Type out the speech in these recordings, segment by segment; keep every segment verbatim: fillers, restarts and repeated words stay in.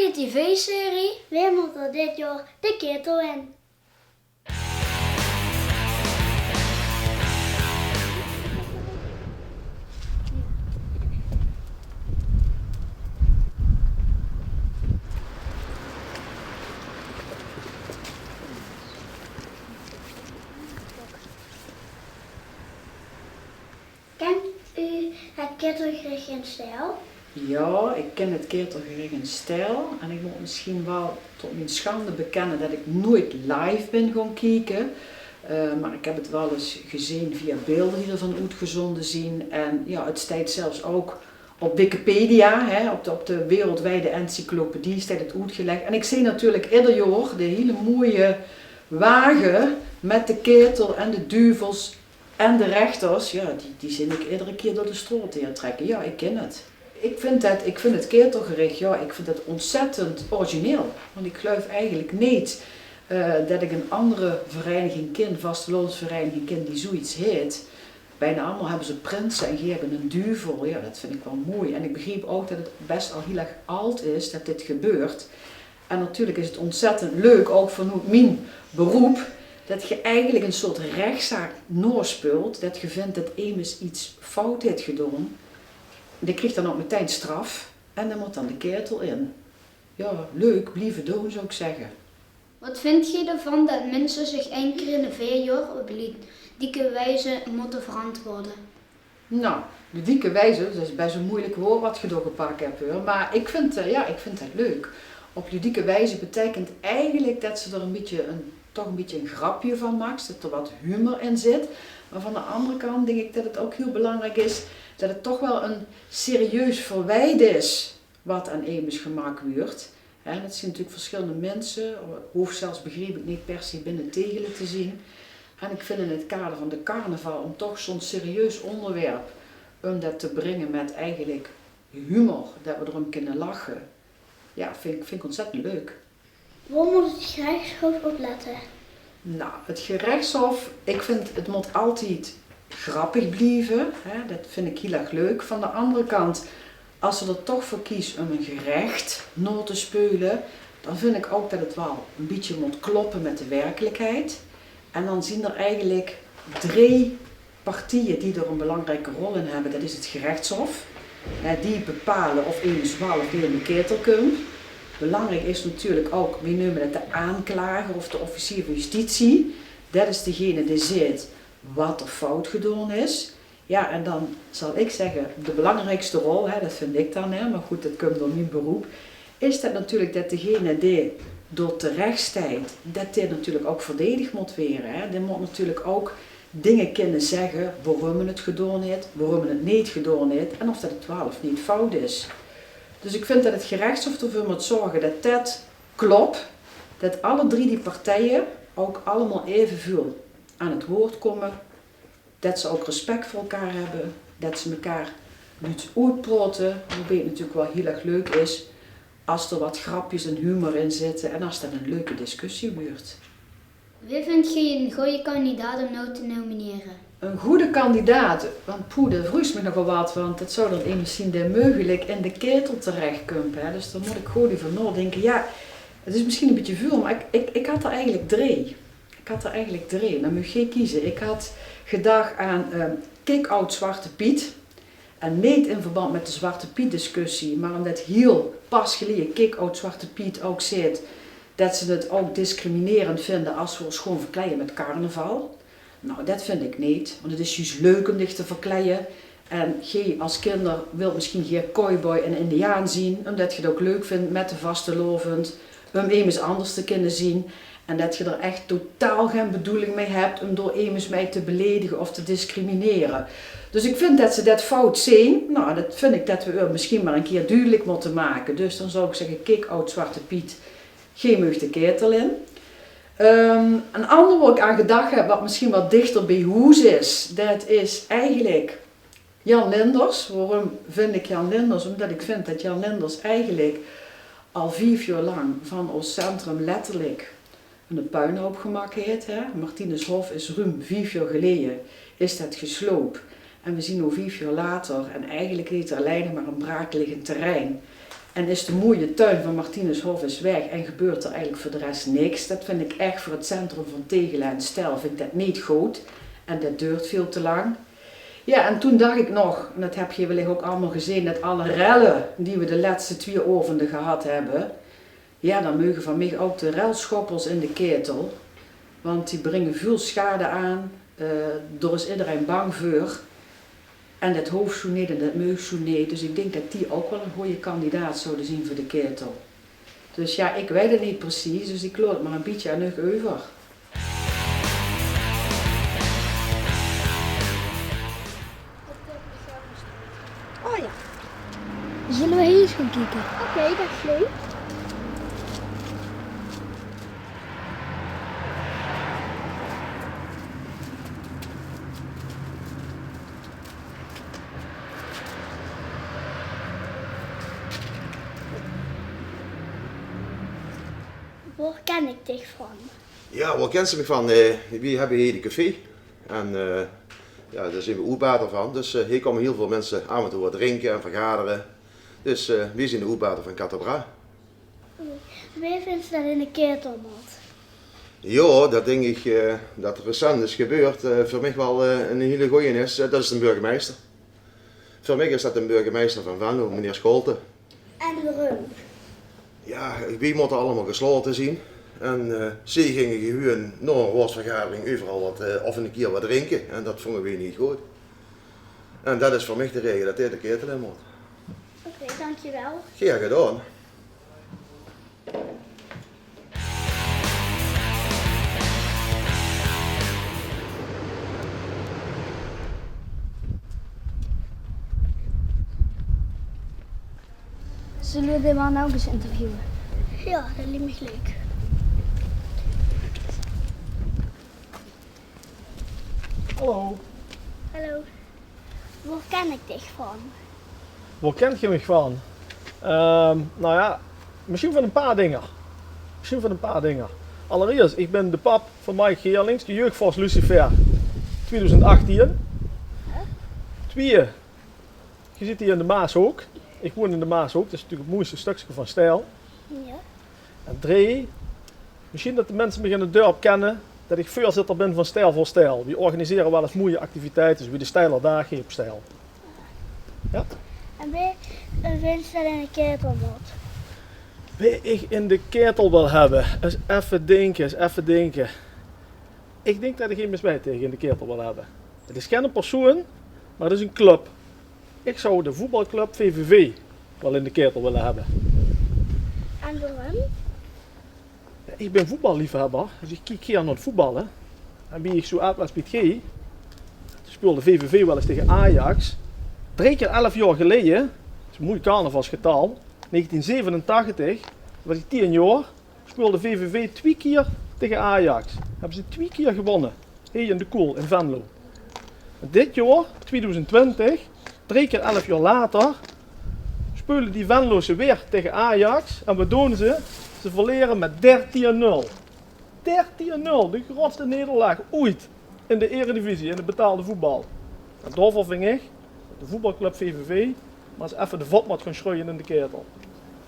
Nuuje tv-serie. Weer mót d'r dit jaor de ketel in. Kint u het ketelgerich in Steil? Jao, ik kin het ketelgerich in Steil. En ik mót misschien waal tot mien schande bekenne det ik noeit live bin gaon kieke. Eh, maar ik heb het waal ens gezeen via beelder die d'r van oetgezonde zien. En jao, het steit zelfs ouk op Wikipedia, hè, op de, op de wereldwijde encyclopedie steit het oetgeleg. En ik zeen natuurlijk idder jaor de hiele moeie wage met de ketel en de duvels en de rechters, jao, die, die zeen ik iddere kier door de straot heer trekke. Jao, ik kin het. Ik vind het, ik vind het ketelgerich, jao, ik vind het ontzettend origineel. Want ik geluif eigenlijk neet, eh, det ik een andere vereiniging kin, vastelaovesvereiniging kin, die zoeiets heet. Bijna allemaol hebbe ze prinse en geer hebbe een duvel. Jao, det vind ik waal moei. En ik begriep ouk det het best al hiel erg ald is det dit gebeurt. En natuurlijk is het ontzettend leuk, ouk vanoet mien beroep, det ge eigenlijk een soort rechtszaak naospeult, det ge vindt det emes iets fout heet gedaon. Die kriegt dan ouk metein straf en dae mót dan de ketel in. Jao, leuk, blieve doon, zou ik zegge. Wat vindt ge d'rvan det minse zich ein kier in de veer jaor op ludieke wijze mótte verantwoorde? Nou, ludieke wijze, det is best een moeilijk waord wat ge dao gepak hebt, huur. Maar ik vind, eh, jao, ik vind het leuk. Op ludieke wijze beteikent eigenlijk det ze d'r een bietje een, toch een bietje een grapje van maakt, det d'r wat humor in zit. Maar van de andere kant dink ik det het ouk hiel belangrijk is det het toch waal een serieus verwijt is wat aan emes gemaakt wuurt. Hè, det zien natuurlijk verschillende minse, hoeft zelfs, begriep ik, neet per se binne Tegele te zien. En ik vind in het kader van de carnaval, om toch zo'n serieus onderwerp, um det te bringe met eigenlijk humor, det we d'r um kinne lache, jao, vind ik, vind ik ontzettend leuk. Wao mót het gerechtshof op lette? Nou, het gerechtshof, ik vind, het mót altied grappig blieve, hè, det vind ik hiel erg leuk. Van de andere kant, as ze d'r toch veur kies um een gerecht nao te speule, dan vind ik ouk det het waal een bietje mót kloppe met de werkelijkheid. En dan zien d'r eigenlijk drie partieje die d'r een belangrijke rol in hebbe, det is het gerechtshof. Hè, die bepale of emes waal of neet in de ketel kump. Belangrijk is natuurlijk ouk, weej neume det de aanklager of de officier van justitie, det is degene dae zeet wat d'r fout gedaon is. Jao, en dan zal ik zegge, de belangrijkste rol, hè, det vind ik dan, hè, maar good, det kump door mien beroep, is det natuurlijk det degene dae dao terecht steit, det dae natuurlijk ouk verdedigd mót waere, hè. Dae mót natuurlijk ouk dinge kinne zegge waorum 'r het gedaon heet, waorum 'r het neet gedaon heet en of det het waal of neet fout is. Dus ik vind det het gerechtshof d'rveur mót zorge det det klop, det alle drie die partieje ouk allemaol evenveul aan het waord komme, det ze ouk respect veur elkaar hebbe, det ze mekaar luuj oetpraote, waobeej het natuurlijk waal hiel erg leuk is as d'r wat grapjes en humor in zitte en as det een leuke discussie wuurt. Wae vindt geej een goeie kandidaat um noe te nominere? Een goede kandidaat, want poeh, det vroegs mich nogal wat, want det zou dan emes zien dae meugelik in de ketel terecht kump, hè. Dus dao mót ik good euver naodinke. Jao, het is misschien een bietje vuul, maar ik, ik, ik had d'r eigenlijk drie. Ik had d'r eigenlijk drie. Dan mug geej kieze. Ik had gedach aan, ehm, kick-out Zwarte Piet. En neet in verband met de Zwarte Piet discussie, maar omdat hiel pas geleje kick-out Zwarte Piet ouk zeet det ze het ouk discriminerend vinde as we ós gewoen verkleie met carnaval. Nou, det vind ik neet, want het is juust leuk um dich te verkleie. En geej as kinder wilt misschien geer cowboy en indiaan zien, umdet geej het ouk leuk vindt met de vastelaovend um emes anders te kinne zien. En det geej d'r echt totaal gen bedoeling mei hebt um dao emes mei te beledige of te discriminere. Dus ik vind det ze det fout zeen. Nou, det vind ik det we eur misschien maar een kier dudelik mótte make. Dus dan zou ik zegge, kick-out Zwarte Piet, geej meugt de ketel in. Ehm, een ander wao ik aan gedach heb, wat misschien wat dichter beej hoes is, det is eigenlijk Jan Linders. Waorum vind ik Jan Linders? Umdet ik vind det Jan Linders eigenlijk al vief jaor lang van ós centrum letterlik een puinhoop gemaak heet, hè. Martinushof is ruum vief jaor geleje, is det gesloop. En we zien noe vief jaor later en eigenlijk heet d'r allein nog maar een braakliggend terrein. En is de moeie tuin van Martinushof is weg en gebeurt er eigelik veur de res niks. Det vind ik ech veur het centrum van Tegele en Stèl vind ik det neet good. En det duurt veul te lang. Jao, en toen dach ik nog, en det heb geej wellich ouk allemaol gezeen, det alle relle die we de lètste twieë aovende gehad hebbe, jao, dan meuge van mich ouk de relschoppers in de ketel. Want die bringe veul schade aan. Eh, dao is idderein bang veur. En det hoof zoe neet en det meug zoe neet. Dus ik dink det die ouk waal ein goeie kandidaat zouwe zien veur de ketel. Dus jao, ik weit het neet precies, dus ik laot het mer ein bietje aan uch euver. Oh jao. Zulle we hie ens gaon kieke? Oké, det is leuk. Wao ken ik dich van? Jao, wao kins se mich van? Eh, wie hebbe hie de café. En eh, jao, dao zien we oetbater van. Dus eh, hie kómme hiel veul minse aaf en toe get drinke en vergadere. Dus eh, wie zien de oetbater van Catabra. Wae vinds se det in de ketel mót? Jao, det dink ik eh, det recent is gebeurd, eh, veur mich waal eh, ein hiele goeie is. Eh, det is de burgemeister. Veur mich is det de burgemeister van Venlo, meneer Scholte. En waorum? Jao, wie mótte allemaol geslaote zien. En eh, ze ginge gewoon nao ein raodsvergadering euveral get, eh, of ein kier get drinke. En det vónge we neet good. En det is veur mich de raeje det dae de ketel in mót. Oké, dankjewel. Gaer gedaon. Zulle we dae man ouk ens interviewe? Jao, det liek mich leuk. Hallo. Hallo. Wao ken ik dich van? Wao kent ge mich van? Ehm, nou ja, misschien van een paar dinger. Misschien van een paar dinger. Allereerst, ik bin de pap van Mike Geerlings, de jeugdvors Lucifer tweeduizend achttien. Twieë, ge zit hie in de Maashook. Ik woon in de Maashook, det is natuurlijk het moeiste stukske van Stèl. Jao. En drie, misschien det de minse mich in het dörp kenne, det ik veurzitter bin van Stèl veur Stèl. We organisere waal ens moeie activiteite, zoe wie de Stèler Daag hie op Stèl. Jao? En wae, eh, vinds se det in de ketel mót? Wae ik in de ketel wil hebbe, ens effe dinke, ens effe dinke. Ik dink det ik emes weit dae ik in de ketel wil hebbe. Het is gen persoon, mer het is ein club. Ik zou de voetbalclub V V V waal in de ketel wille hebbe. En waorum? Jao, ik bin voetballiefhebber, dus ik kiek gaer nao het voetballe. En wie ik zoe aad waas, Piet G, toen speulde V V V waal ens taege Ajax. Drie kier elf jaor geleje, det is ein moei carnavalsgetal, negentien zevenentachtig, waas ik tien jaor, speulde V V V twieë kier taege Ajax. Hebbe ze twieë kier gewonne. Hie in de Koel in Venlo. En dit jaor, tweeduizend twintig, drie kier elf jaor later, speule die Venlose weer taege Ajax. En waat doon ze? Ze verlere met dertien nul. Dertien nul, de grootste nederlaag oeit in de eredivisie, in het betaalde voetbal. En daoveur ving ik det de voetbalclub V V V mer ens effe de vot mót gaon sjreuie in de ketel.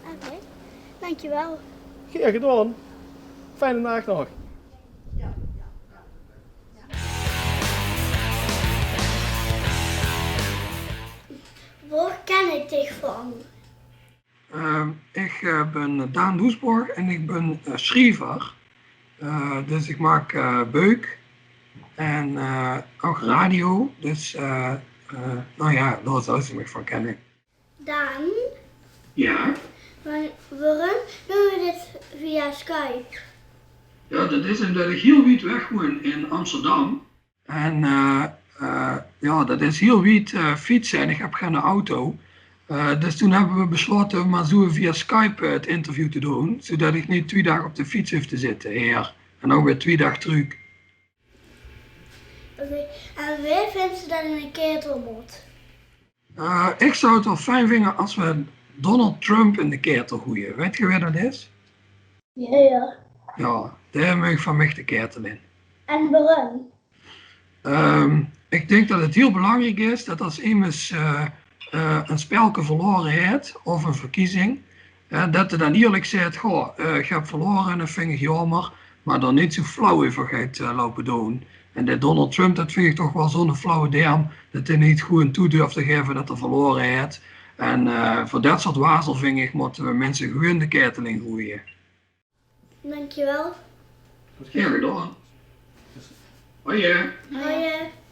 Oké, dankjewel. Gaer gedaon. Fijne daag nog. Wao ken ik dich van? Ehm, ik eh, bin Daan Doesborg en ik bin eh, sjriever. Eh, dus ik maak eh, beuk en eh, ouk radio. Dus eh, eh, nou ja, dao zouws se mich van kenne. Daan? Jao? Wa-, waorum doon we dit via Skype? Jao, det is ómdet ik hiel wied weg woon in Amsterdam. En eh, eh, jao, det is hiel wied eh, fietse en ik heb gen auto. Eh, dus toen hebbe we beslaote, mer zoe via Skype eh, het interview te doon, zoedet ik neet twieë daag op de fiets hoof te zitte hie en ouk weer twieë daag trök. Oké, en wae vinds se det in de ketel mót? Eh, ik zou het waal fijn vinge as we Donald Trump in de ketel goeie. Weit ge wae det is? Jao, jao. Jao, dae meug van mich de ketel in. En waorum? Ehm, ik dink det het hiel belangriek is det as emes eh, eh, ein spelke verlaore haet of ein verkiezing, Hè, det 'r dan ierlik zaet: "Goh, eh, ich höb verlaore, det vinj ich jaomer," mer dan neet zo flauw euver geit, eh, loupe doon. En dae Donald Trump, det vinj ich toch waal zo'n flauwe derm, det 'r neet gewoen toe durf te gaeve det 'r verlaore haet. En, eh, veur det soort wazel, vinj ich, mótte we minse gewoen de kaetel ingoeie. Dankjewel. Gaer gedaon. Hoi. Hoi.